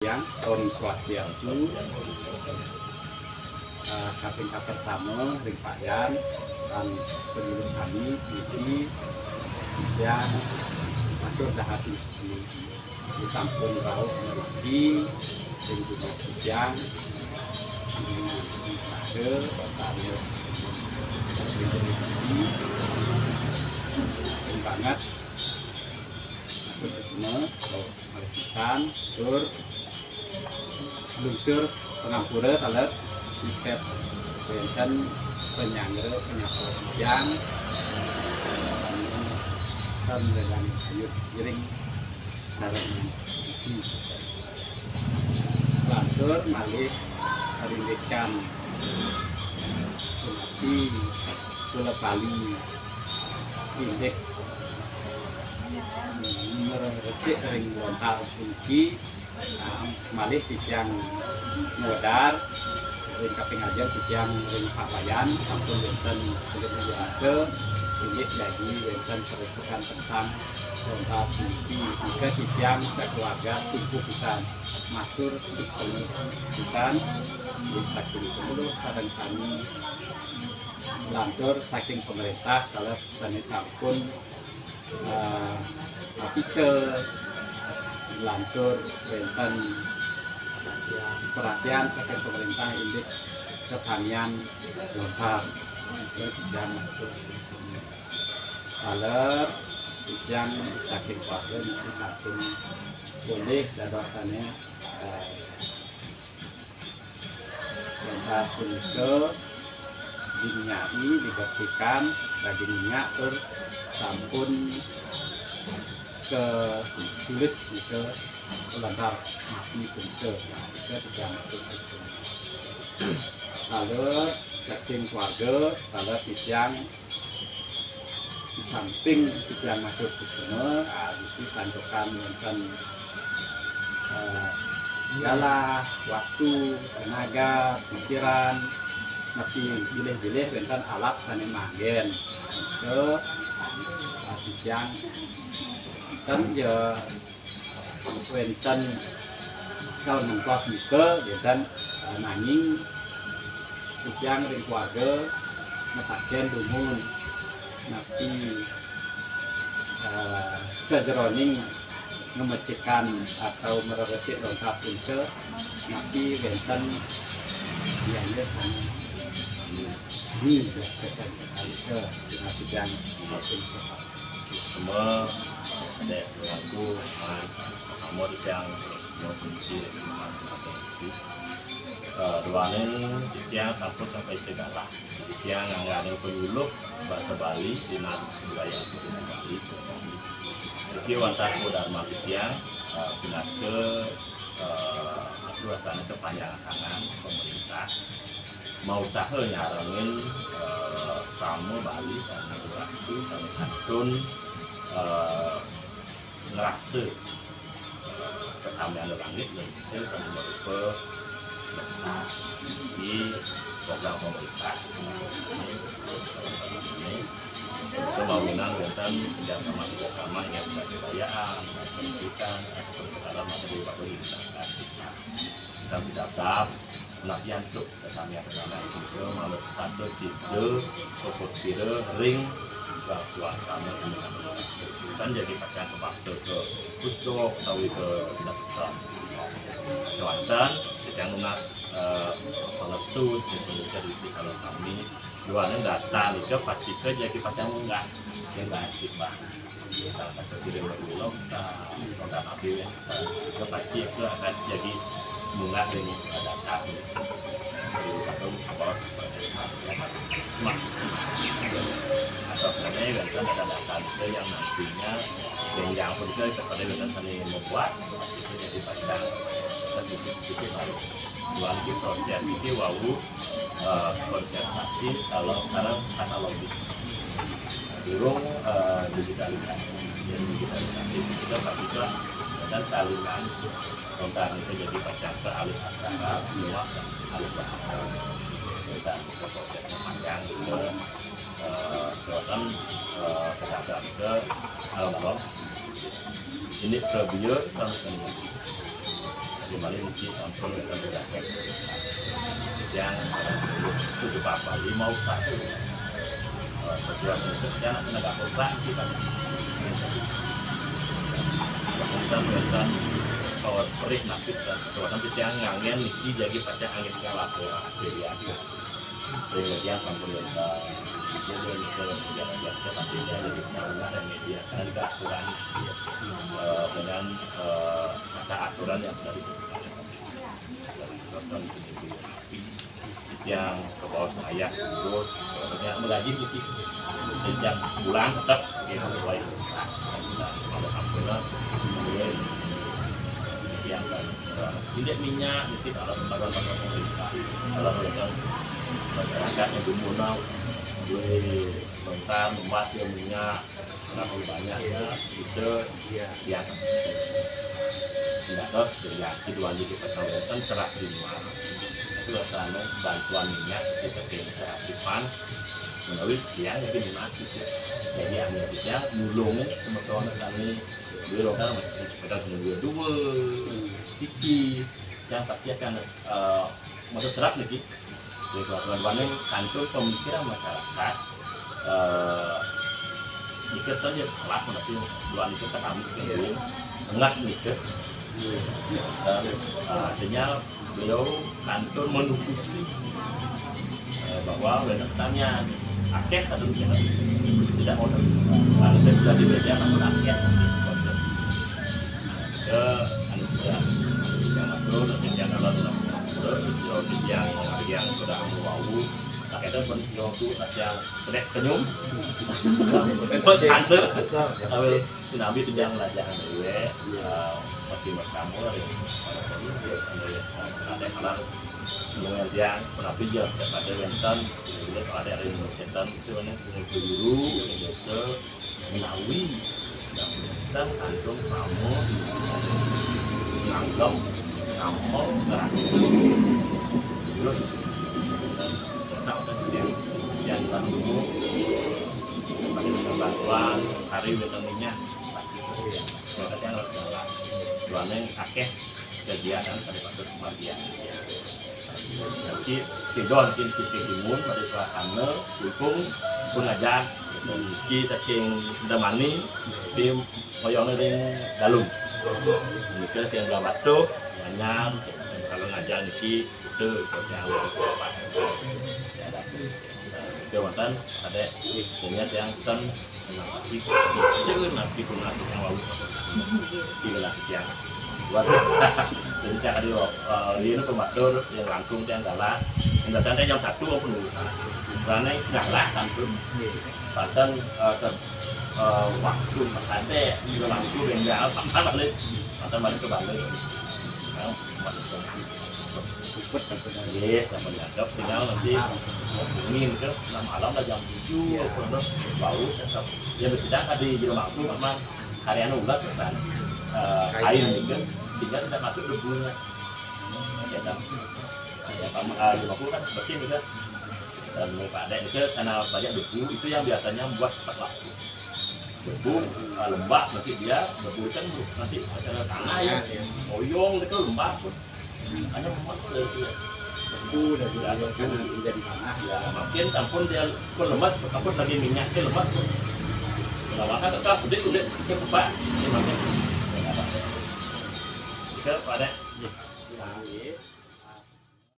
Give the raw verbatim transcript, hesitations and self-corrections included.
Om Swastiastu. Eh, kaping kapertama ring Pak Yan lan penyuluh sami niki titiang matur dahat niki sampun rauh niki ring jumah titiang pada pada banget matur semua. Malih pisan, tur lungsur pangampura taler tiket wénten panyanggra panyapa titiang tan ledan ayu ngiring sareng niki. Lantur malih rindikan puniki kula Bali indik ngresik ring lontar puniki. Nah, malih titiang ngwedar ring kaping ajeng titiang ring Pak Wayan sampun wénten kulit biasa inggih jagi wénten peresukan tentang lontar puniki. Maka titiang sakeluarga sungguh pisan matur suksma pisan ring saking penguluh sareng sami lantur saking pemerintah taler sané sampun eh, apica lantur wénten perhatian saking pemerintah indik katamian lontar. Taler titiang saking keluarga niki sampun polih dados sané eh, Wantah punika dinyai dibersihkan daging minyak tur sampun ke tulis nika lantar mati punika. Nika tiga maksud punika. Lalu saking keluarga, lalu titiang di samping titiang matur suksma, ah, niki santukan wonten eh, galah, waktu, tenaga, pikiran, napi bilih-bilih wénten alat sané manggén. Nika, ah, titiang ten ya wénten kal ngentos nika wénten eh, nanging titiang ring keluarga mataken dumun napi eh, sajeroning ngemecikan atau mereresik lontar punika napi wénten biaya sané ini wénten punika napi titiang punika. Semua ada berlaku sama titiang semua kunci. Eh, duaning titiang sampun sampai cegala. Titiang ngangganing penyuluh bahasa Bali, Dinas Kebudayaan Provinsi Bali. Niki wantah swadharma titiang, eh, pinaka, eh, atur astana kepanjangan tangan pemerintah. Mausaha nyarengin, eh, krama Bali sané berlaku, sané kantun, eh, ngrasa, eh, katamian langit lan bisa sané marupa di program pemerintah. Itu mawinan wénten kerjasama-kerjasama yang kebudayaan, pendidikan, seperti dalam materi baru di kita. Dan tidak tetap menapi antuk Sami-sami punika males kados sida sopotira ring bangsa agama sami. Kan jadi pacang kabakta ka puspita utawi ka daptar kewanten, titiang nunas, eh, pangestu ring Indonesia di kala sami. Duaning data nika pastika jadi pacang munggah. Ring bahasa Iban. Salah satu sirih madu logam, logam api, ya. Itu pasti itu akan jadi bunga dari data. Jadi, atau apa, mas. Atau sebenarnya itu ada data itu yang nantinya yang yang itu kepada kita sendiri membuat itu jadi pasang. Kita bisnis bisnis baru. Dua lagi proses itu wau, eh, konservasi kalau sekarang analogis. Durung, eh, digitalisasi. Yang digitalisasi itu kita bisa dan salinan tentang itu jadi baca ke alih aksara, semua alih bahasa. Kita proses panjang ke, eh, kekuatan, eh, pedagang ke alam bawah. Ini terbiar kalau Kembali mungkin sampun datang ke Jakarta. Yang sudah apa lima usaha. Eh, setelah itu, saya nak kena dapat lagi kan. Bahkan mereka kalau perih nasib dan sesuatu nanti yang ngangen mesti jadi pacar angin yang lapor. Jadi ya. Kemudian sampun yang kita itu dia bisa menjalankan, tapi dia lebih tahu dan media karena juga aturan, eh, dengan, eh, kata aturan yang sudah ditentukan dari peraturan itu yang ke bawah saya terus, maksudnya mengaji gitu. Sejak pulang tetap dia mulai ada sampun yang kan tidak minyak mungkin kalau tempat-tempat pemerintah kalau mereka masyarakat yang belum mengenal gue tentang emas yang minyak terlalu banyak ya bisa ya tidak terus terjadi dua ribu pertama kan serah di mana itu rasanya bantuan minyak di samping serah sipan melalui dia jadi munasib ya jadi hanya bisa nulungnya sementara kami dulu kan kita seminggu dua siki yang pasti akan eh, masuk serap nih. Jadi kalau sebenarnya kantun pemikiran masyarakat eh, mikir saja salah tapi dua itu kan kami pikir enggak mikir dan eh, artinya beliau kantun mendukuti eh, bahwa oleh pertanyaan akeh kata kita tidak mau terbuka. Lalu kita sudah dibaca namun akeh ke anu sudah yang masuk dan yang dalam dalam yang yang sudah mau pakai itu pun yang tu yang sedek senyum. Terus ada tapi si Nabi tu jangan belajar gue masih bertamu dari ada kalau pengertian, penampilan kepada wénten, kemudian kalau ada yang wénten itu namanya punya guru, punya dosa, menawi dan wénten antum kamu nganggep kamu ngerasa terus tetap ada yang yang kamu pada bantuan hari wénten minyak pasti ada yang jalan. Soalnya akeh kegiatan pada waktu kematian. Jadi tidur mungkin kita timun pada suasana dukung pengajar kunci saking demani di moyongnya di dalam. Kita yang dalam batu nyanyam kalau ngajar niki itu yang Jawatan ada punya tiang ten napi kecil napi pun napi yang lalu di wilayah tiang luar biasa. Jadi tiang ada eh, ini pematur yang langkung tiang galah yang biasanya jam satu maupun dulu sana karena galah tanpa bahkan eh, ter- eh, waktu ada juga langkung yang galah sampai balik sampai balik ke balik. Iya, sama dianggap tinggal nanti dingin ke enam malam lah jam tujuh apa itu bau tetap ya betul kan di jero mangku memang karya ulas kan eh, kain gitu sehingga tidak masuk debunya ya kan ya sama ah, jero mangku kan bersih gitu dan menurut Pak Dek itu karena banyak debu itu yang biasanya membuat cepat laku debu eh, lembab nanti dia debu kan nanti karena tanah ya oyong gitu lembab hanya emas dari sini. Itu udah juga kan udah di tanah ya. Makin sampun dia pun lemas, takut lagi minyaknya lemas. Kalau makan tetap udah udah bisa buka. Ini makin. Bisa pada. Nah, iya.